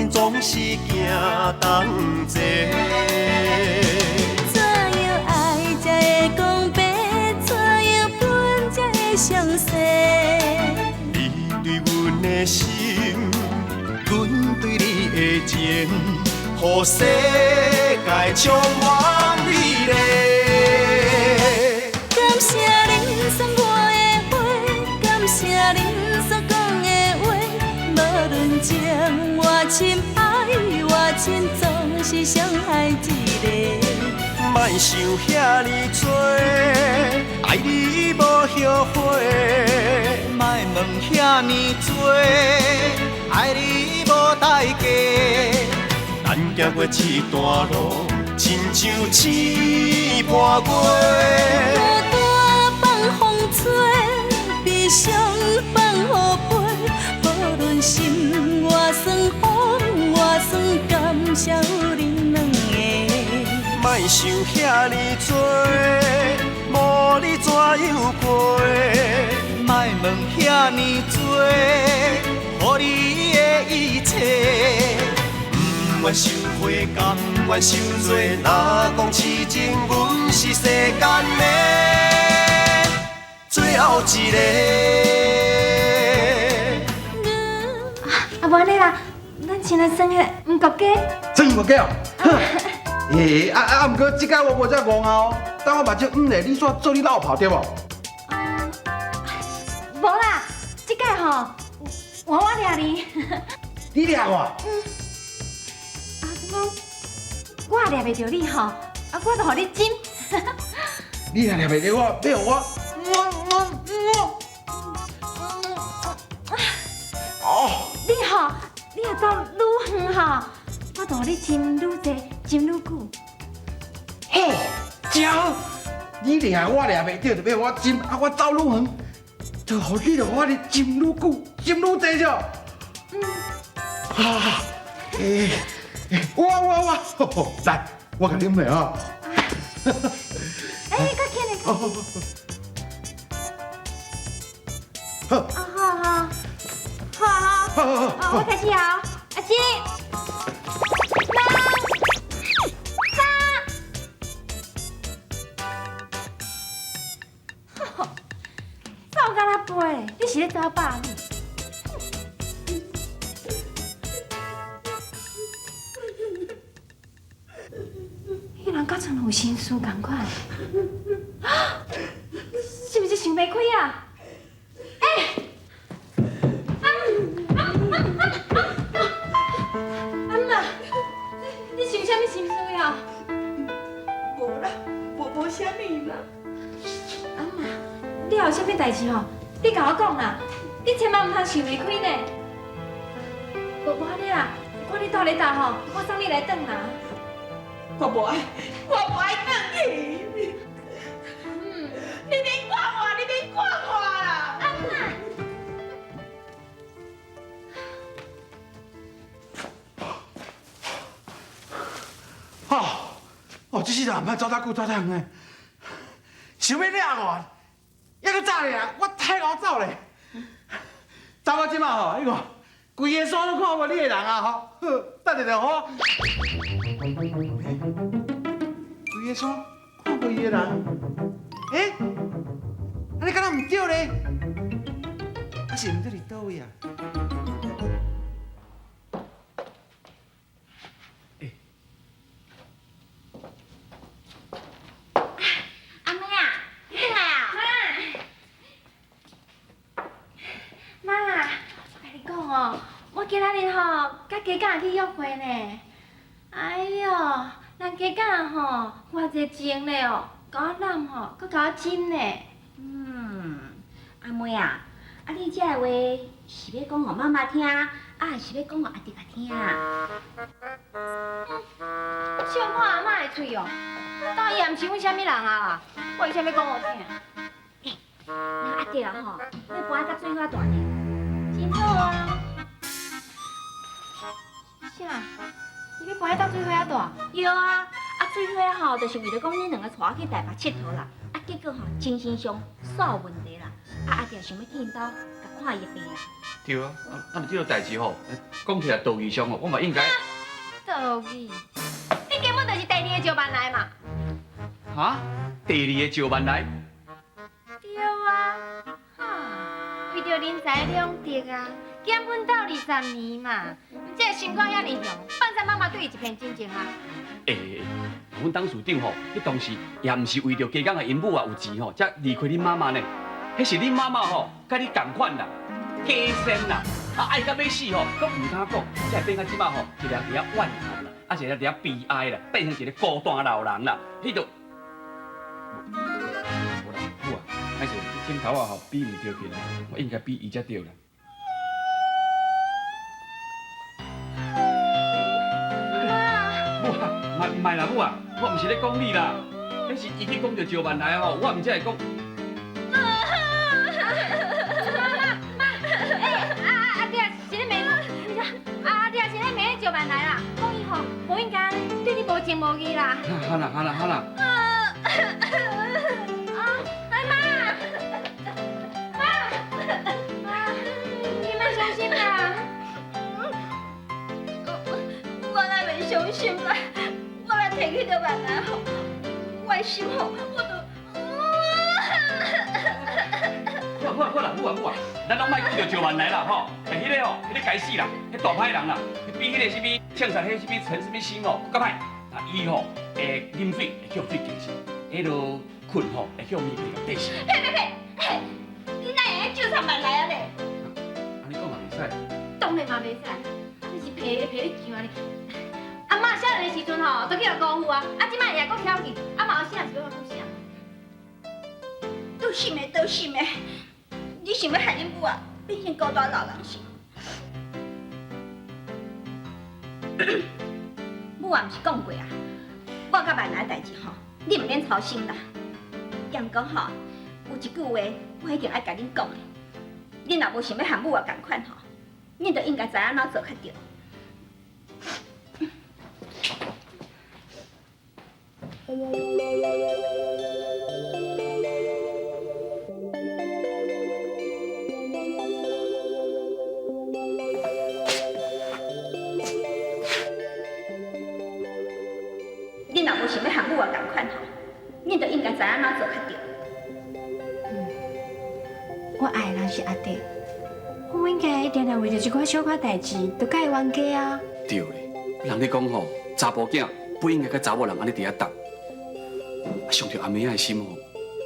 阮總是驚同齊。怎樣愛才會講白？怎樣分才會詳細？你對阮的心，阮對你的情，予世界充滿美麗。感謝恁送我的花，感謝恁所講的話，無論情偌深，愛偌深，總是上愛一个。莫想遐爾多，愛你無後悔。莫問遐爾多，愛你無代價。咱行過這段路，親像星伴月。孤單放風吹，悲傷放雨飛，無論心偌酸，風偌酸，感謝有恁兩个。莫想遐爾多，無你怎樣過？莫問遐爾多，予你的一切。不願受悔，甘願受罪。若講癡情，阮是世間的最後一个。啊，無按呢啦，咱先來耍彼个毋國雞。耍毋國雞哦。欸，啊啊，毋過這擺我無遮戇啊哦，等我目睭毋咧，你煞做你落跑對無？無啦，這擺吼，換我掠你。你掠我？啊，怎講？我掠袂著你吼，啊，我就予你針。你若掠袂著我，欲予我，我哦。你吼，你若走愈遠吼，我就予你針愈濟，針愈久。好，真好！你掠我掠袂著，就欲我針，啊，我走愈遠，就予你就我咧針愈久，針愈濟著。嗯。啊，欸，我我我，來，我共你問啊。欸，較緊的。好好好。好。啊，好好，好好。好好好。我開始啊，一、兩、三。走甲若飛，你是咧走百米？彼人敢像有心事仝款，是毋是想袂開啊？欸！阿姆，你想啥物心事呀？無啦，無啥物啦。阿姆，你有啥物代誌吼？你共我講啦，你千萬毋通想袂開呢。無無按呢啦，看你蹛咧佗吼，我送你來轉啦。我無愛，我無愛轉去。嗯，你免管我，你免管我啦。阿姆。哦，哦，這世人毋通走遮久走遮遠的，想欲掠我，猶閣早咧，我太𠢕走咧。走到這馬吼，你看，規个山攏看無你的人啊吼。好，等下就好。規个山看無伊的人，欸，按呢敢若毋對咧？啊是毋對佇佗位啊？欸，阿妹啊，你轉來啊！媽，媽，我共你講哦，我今仔日吼，佮家長去約會呢。哎喲，人家長吼，偌濟情咧哦，共我攬吼，閣共我親呢。嗯，阿妹啊，啊你這个話是欲講予媽媽聽，啊還是欲講予阿弟仔聽？笑看阿嬤的喙哦，當伊也毋是阮啥物人啊啦，我為啥物講予聽？欸，那阿弟啊吼，欲搬到水花住呢？真好啊！啥？伊欲搬到水花住？對啊，啊水花吼，就是為著講恁兩个帶我去台北𨑨迌啦，啊結果吼精神上煞有問題啦，啊阿弟想欲去𪜶兜共看伊的病啦。對啊，啊，這个代誌吼，講起來道義上吼，我嘛應該。道義？你根本就是第二個趙萬來嘛！哈？第二個趙萬來？對啊，哈，為著人財兩得啊，兼奮鬥20年嘛，這個心肝遐爾雄，放在媽媽對伊一片真情啊。欸，阮董事長吼，彼當時也毋是為著加港的𪜶母啊有錢吼，才離開恁媽媽呢。彼是恁媽媽吼，佮你仝款啦，假善啦，啊愛到欲死吼，閣毋敢講，才會變到這擺吼，一個人佇遐怨恨啦，啊一個人佇遐悲哀啦，變成一個孤單老人啦。彼就無啦，母啊，歹勢，這頭啊吼比毋著去啦，我應該比伊才對啦。母啊，莫莫啦，母啊，我毋是咧講你啦，彼是伊去講著趙萬來吼，我毋才會講。媽，欸，阿爹是咧罵我，阿爹是咧罵趙萬來啦，講伊吼無應該對你無情無義啦。好啦好啦好啦。啊，哎媽，媽，媽，你莫傷心啦。我哪袂傷心啦，我若提起著萬來吼，我的心吼，我就。好啦好啦，母啊母啊，咱攏莫講著趙萬來啦吼，欸，彼个吼，彼个該死啦，彼大歹人啦，比彼个啥物呛啥，彼啥物陳啥物新吼，閣較歹。啊，伊吼會啉水會叫水加死，彼落睏吼會叫棉被共綴死。呸呸呸！嘿，你哪會使咒上萬來啊咧？按呢講嘛袂使。當然嘛袂使，你是皮皮咧上啊！阿媽少年的時陣吼，都去予辜負啊，啊，這擺也閣挑起，啊嘛有啥是欲我講啥？都心的，都心的。你想欲害恁母啊，變成孤單老人是？母啊，毋是講過啊，我佮萬來的代誌吼，你毋免操心啦。抑毋過吼，有一句話，我一定愛共恁講的。恁若無想欲和母啊仝款吼，恁就應該知按怎做較對。恁若無想欲和母啊仝款吼，恁就應該知按怎做較對。我愛的人是阿弟，我毋應該定定為著一寡小可代誌，就佮伊冤家啊。對咧，人咧講吼，查埔囝不應該佮查某人按呢佇遐鬥，啊，傷著阿妹仔的心吼，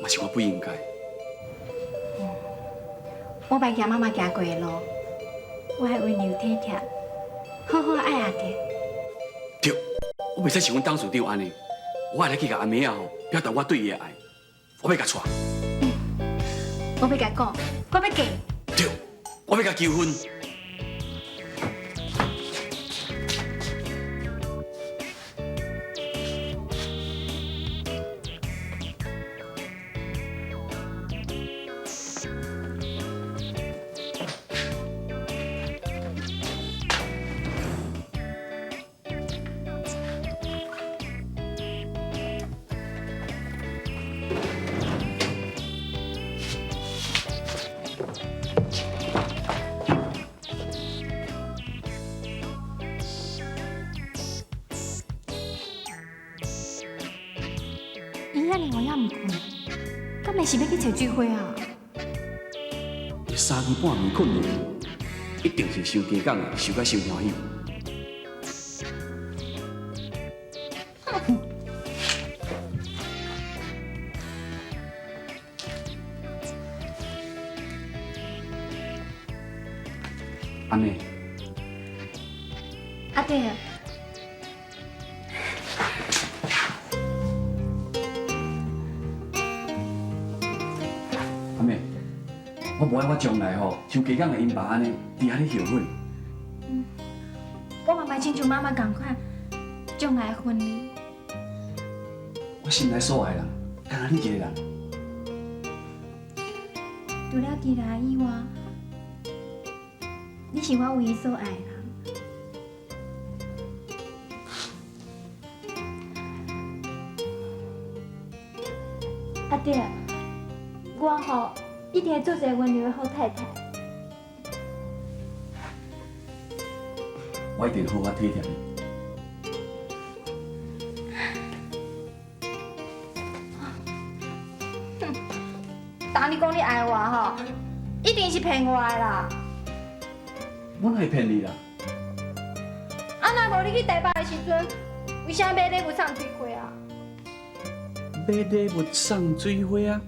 嘛是我不應該。我捌行媽媽行過的路，我愛溫柔體貼，好好愛阿弟。對，我袂使像阮董事長按呢，我愛來去共阿妹仔吼表達我對伊的愛，我欲共娶。我欲共講，我欲嫁。對，我欲共求婚。伊遐爾晚猶毋睏，敢會是欲去揣水花啊？伊三更半暝睏袂去，一定是想加工的，想甲傷歡喜。阿妹，阿弟。阿妹，我無愛我將來吼像加工的𪜶爸按呢，佇遐咧後悔。我嘛欲親像媽媽仝款，將來的婚禮。我心內所愛的人，干焦你一個人。除了其他以外，你是我唯一所愛的人。阿弟，我吼一定會做一个溫柔的好太太。我一定好好體貼你。哼，當你講你愛我吼，一定是騙我的啦。我哪會騙你啦？啊，若無你去台北的時陣，為啥買禮物送水花啊？買禮物送水花啊？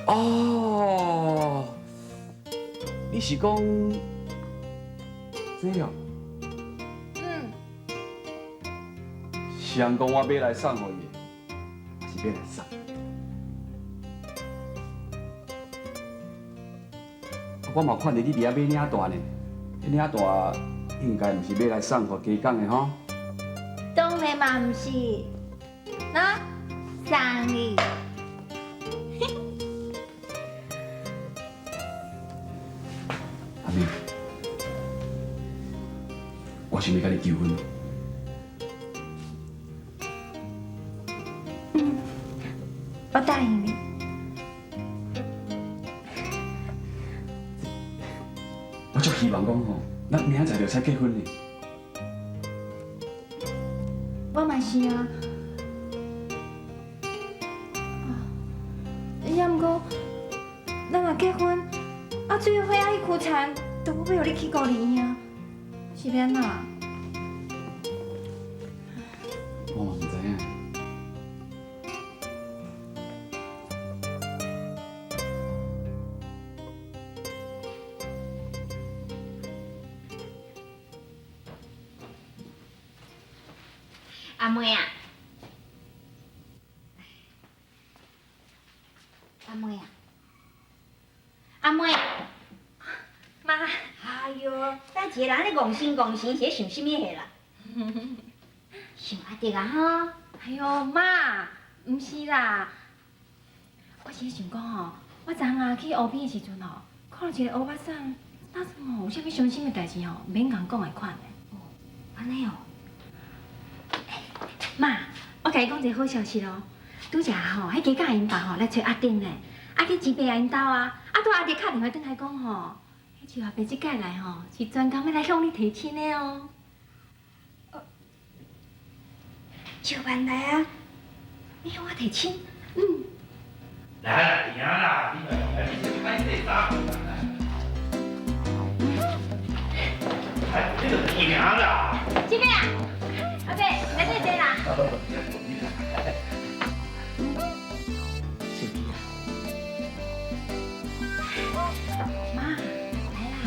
哦，你是講這哦？嗯。是人講我買來送予伊的，還是買來送？我嘛看著你佇遐買領帶呢，彼領帶應該毋是買來送予家講的吼。當然嘛毋是，喏，送你。阿妹，我想欲共你求婚。嗯，我答應你。我足希望講吼，咱明仔載就使結婚呢。我嘛是啊。也毋過，咱若結婚，啊水花啊彼枯田，都欲予你去孤兒院啊，是欲按怎？我嘛毋知影。阿妹啊，阿妹啊，阿妹，媽，哎喲，等一個人咧戇神戇神，是咧想啥物貨啦？想阿迪啊吼？哎喲，媽，毋是啦，我是咧想講吼，我昨昏啊去湖邊的時陣吼，看到一個烏巴桑，哪像吼有啥物傷心的代誌吼，免共講的款的。哦，按呢哦。媽，我共你講一個好消息咯，拄才吼，彼家教𪜶爸吼來揣阿丁咧，啊去錢爸𪜶兜啊，啊拄阿弟敲電話轉來講吼，彼周阿伯這擺來吼是專工欲來向你提親的哦。趙萬來啊，欲向我提親？嗯。來啦，贏啦！你這歹勢打。哎，你就贏啦！這邊啊，阿伯來這坐啦。秀姬啊，媽，來啦，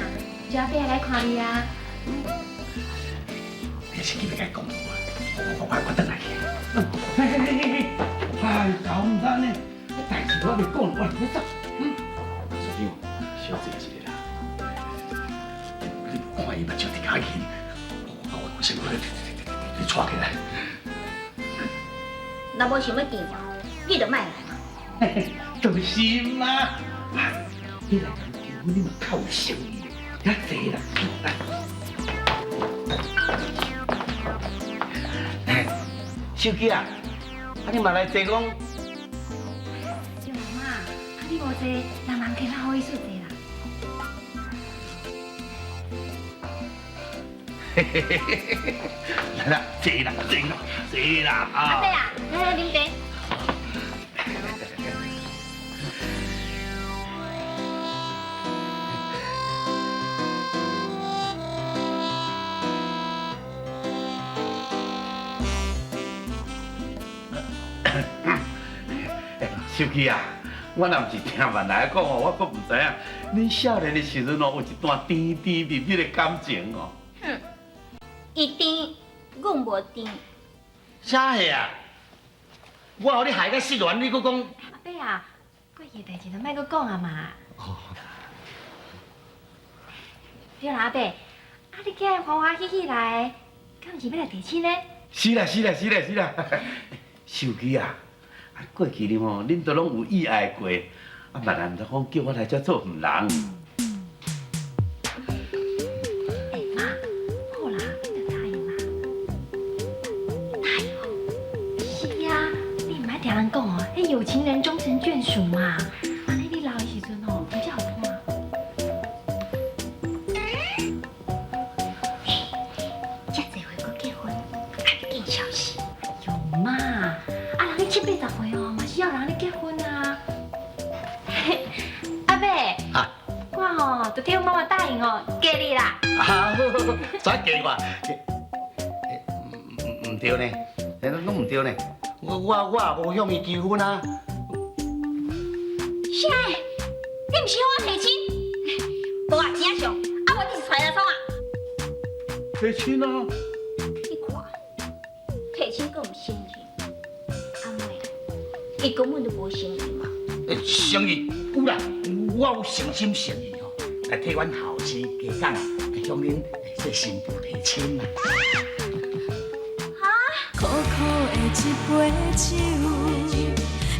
周阿伯來看你啊。你是去欲共伊講無啊？我轉來去。嘿嘿嘿嘿，哎，搞毋知呢，代誌我未講，我欲走。嗯，所長，小坐一下啦。你看伊目睭直較緊，我先過來，你帶起來。若無想欲見我，你就莫來嘛。就是嘛，你來共求婚，你嘛較有誠意，較濟啦，來。秀姬啊，啊你嘛來坐講？舅媽，啊你無坐，人人客哪好意思坐啦？嘿嘿嘿嘿嘿，來啦，坐啦，坐啦，坐啦啊！阿伯啊，來來啉茶。秀姬啊，我若毋是聽萬來講哦，我閣毋知影，恁少年的時陣哦，有一段甜甜蜜蜜的感情哦。哼，伊甜，阮無甜。啥貨啊？我予你害甲失戀，你閣講？阿伯啊，過去的代誌就莫閣講啊嘛。哦。對啦，阿伯，啊你今日歡歡喜喜來，敢毋是欲來提親呢？是啦是啦是啦是啦，秀姬啊。啊，過去呢吼，恁都攏有意愛過，啊，萬來毋知講叫我來遮做媒人。欸，媽，好啦，你著答應啦。答應哦。是啊，你毋愛聽人講哦，彼有情人終成眷屬嘛。按呢你老的時陣吼，比較有伴。七八十歲哦，嘛是要人咧結婚啊。阿伯，啊，我吼就替阮媽媽答應哦，嫁你啦。啊，好好好，煞嫁我？毋對呢，攏毋對呢。我也無向伊求婚啊。啥？你毋是向我提親？無啊，真正像，啊無你是揣來創啊？提親啊！你看，提親閣毋承認，阿妹，伊根本就無誠意嘛。誠意有啦，我有誠心誠意吼，來替阮後生加講啊，向恁這新婦提親啊。苦苦的一杯酒，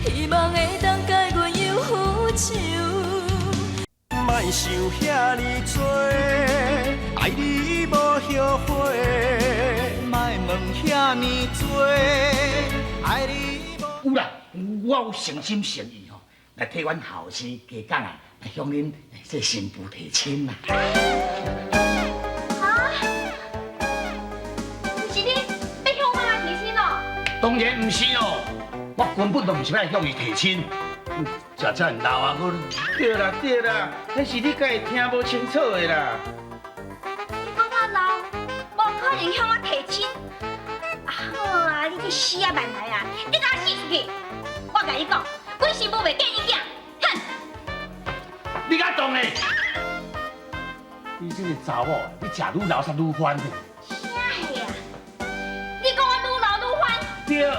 希望會當解阮憂愁。莫想遐呢多，愛你無後悔。莫問遐呢多，愛你無。有啦，我有誠心誠意吼，來替阮後生加講啊，向恁這新婦提親啊。啊？毋是你欲向媽媽提親哦？當然毋是哦，我根本就毋是欲來向伊提親。食遮爾老啊，閣對啦對啦，彼是你家己聽無清楚的啦。你講我老，無可能向我提親。啊好啊，你這死啊萬來啊，你共我死出去！我共你講，阮新婦袂嫁你囝，哼！你敢動咧？你這個查某，你食愈老煞愈番的。啥貨啊？你講我愈老愈番？對，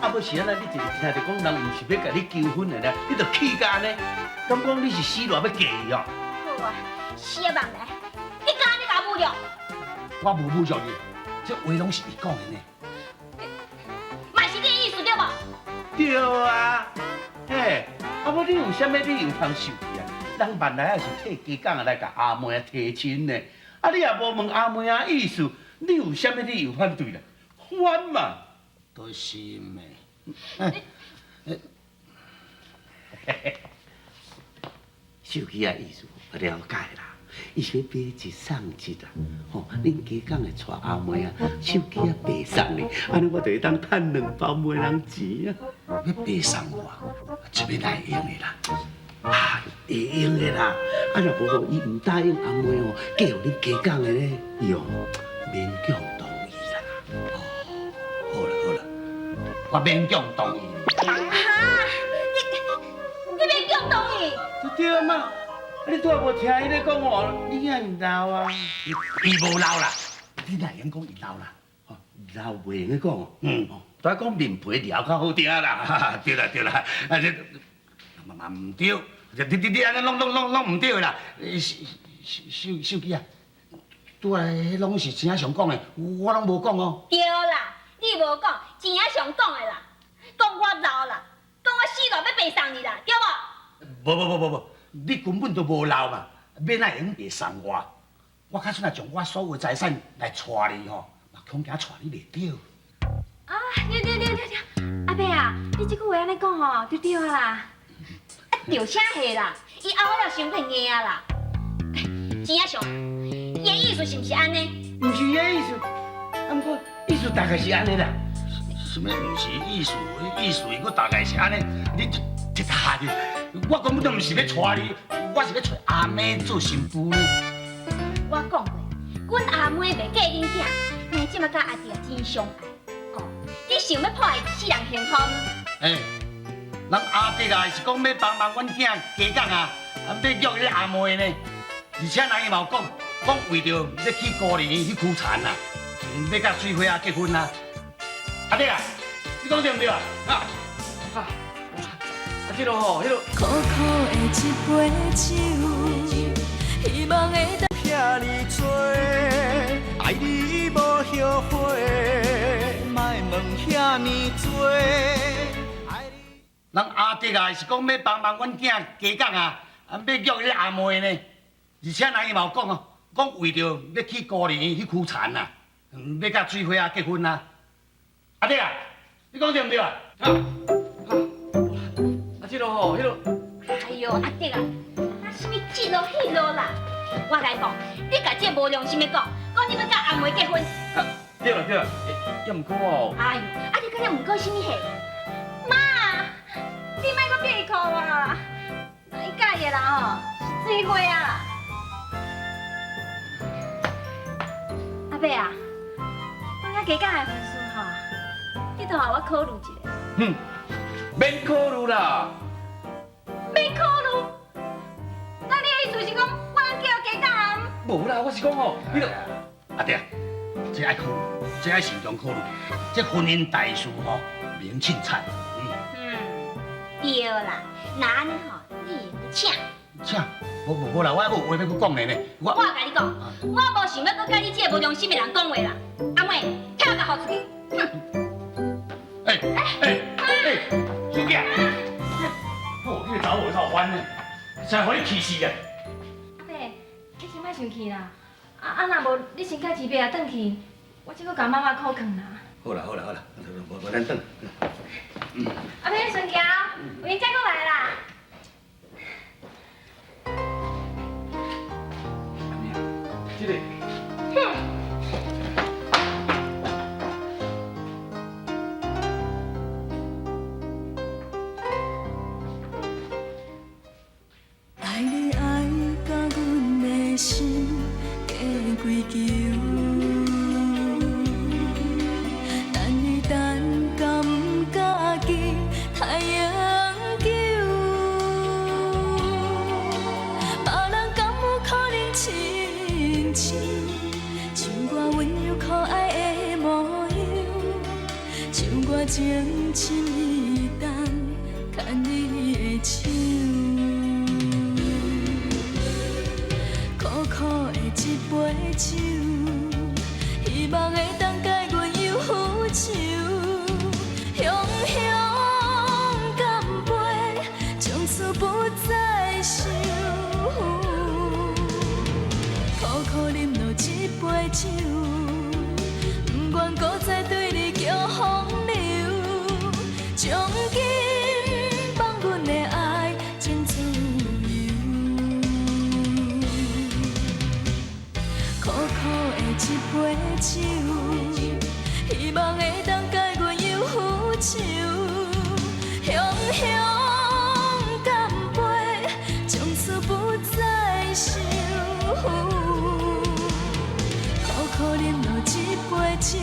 啊無是按呢？你一直聽著講人毋是欲共你求婚的呢，你就氣甲按呢？敢講你是死賴欲嫁伊哦？好啊，死啊萬來，你敢按呢共我侮辱？我無侮辱你，這話攏是伊講的呢。嘛是你的意思對無？對啊，嘿，啊無你有啥物理由通受氣啊？人萬來也是替家講來共阿妹提親呢，啊你也無問阿妹仔意思，你有啥物理由反對啦？反嘛！都是的。手機仔意思我了解啦，伊是欲買一送一啦，吼，恁家講會娶阿妹啊，手機仔白送你，按呢我就會當趁兩包媒人錢啊。欲白送我，這欲來會用的啦，啊，會用的啦。啊，若無吼，伊毋答應阿妹哦，嫁予恁家講的咧，伊哦勉強同意啦。哦，好啦好啦，我勉強同意。哈，你勉強同意？對嘛？你拄仔無聽伊咧講哦，你遐爾老啊？伊無老啦，你哪會用講伊老啦？吼，老袂用得講哦。嗯，拄仔講面皮老較好聽啦。對啦對啦，啊這嘛嘛毋對，你按呢攏毋對啦。手手機啊，拄仔彼攏是錢仔上講的，我攏無講哦。對啦，你無講，錢仔上講的啦，講我老啦，講我死老欲白送你啦，對無？無無無無無，你根本就無老嘛，欲哪會用白送我？我假使若將我所有財產來娶你吼，嘛恐驚娶你袂著。啊，對對對對對，阿伯啊，你這句話按呢講吼，就對啊啦。啊，對啥貨啦？伊後尾了傷過硬啊啦。錢仔上，伊的意思是毋是按呢？毋是伊的意思，啊，毋過意思大概是按呢啦。啥物毋是意思？意思伊閣大概是按呢。你這這你，我根本就毋是欲娶你，我是欲娶阿妹做新婦呢。我講過，阮阿妹袂嫁恁囝，但這馬佮阿弟真相愛。哦，你想欲破壞世人幸福？欸，人阿弟啊是講欲幫忙阮囝加講啊，啊欲約彼阿妹呢。而且人伊嘛有講，講為著欲去高麗去驅田啊，欲佮水花仔結婚啊。阿弟啊，你講對毋對啊？啊啊！啊，這個吼，彼個。苦苦的一杯酒，希望會當。遐呢多，愛你無後悔。莫問遐呢多，愛你。人阿弟啊是講欲幫忙阮囝加講啊，啊欲約彼阿妹呢。而且人伊嘛有講哦，講為著欲去高麗去驅田啊，欲佮水花仔結婚啊。阿弟啊，你講對毋對啊？啊啊！這個吼，彼個。哎喲，阿弟啊，啊啥物這路彼路啦？我共你講，你共這個無良心的講，講你欲佮阿妹結婚。啊，對啦對啦，也毋過哦。哎喲，啊你閣遐毋過啥物貨？莫啦，伊佮意的人吼是水花啊。阿伯啊，我佮鸡公的婚事吼，你都予我考虑一下。哼，免考慮啦。免考慮？那你的意思是講我通叫雞公？無啦，我是講吼，你著阿弟啊，這愛考慮，這愛慎重考慮，這婚姻大事吼，免凊彩。嗯，對啦，若按呢吼，你會用請。請？無無無啦，我還無話欲閣講呢。我共你講，我無想欲閣佮你這個無良心的人講話啦。阿妹，替我共予出去。哼！欸欸欸，小姐，哦，你个查某會臭煩呢，真予你氣死啊！阿伯，你先莫生氣啦。啊若無，你先共二伯仔轉去，我這閣共媽媽苦勸啦。好啦好啦好啦，無無咱轉。阿伯，你先行，有閒再閣來啦。阿妹啊，這個。哼。愛你愛甲阮的心加幾球，等你等甲毋家己太永久，別人敢有可能親像像我溫柔可愛的模樣，像我情深意重牽你的手。苦苦的一杯酒，希望會當解阮憂愁。雄雄乾杯，從此不再愁。苦苦啉落一杯酒，不願閣再對你叫風流，將今放阮的愛真自由。苦苦的一杯酒，希望會當解阮憂愁。雄雄乾杯，從此不再愁。苦苦啉落一杯酒。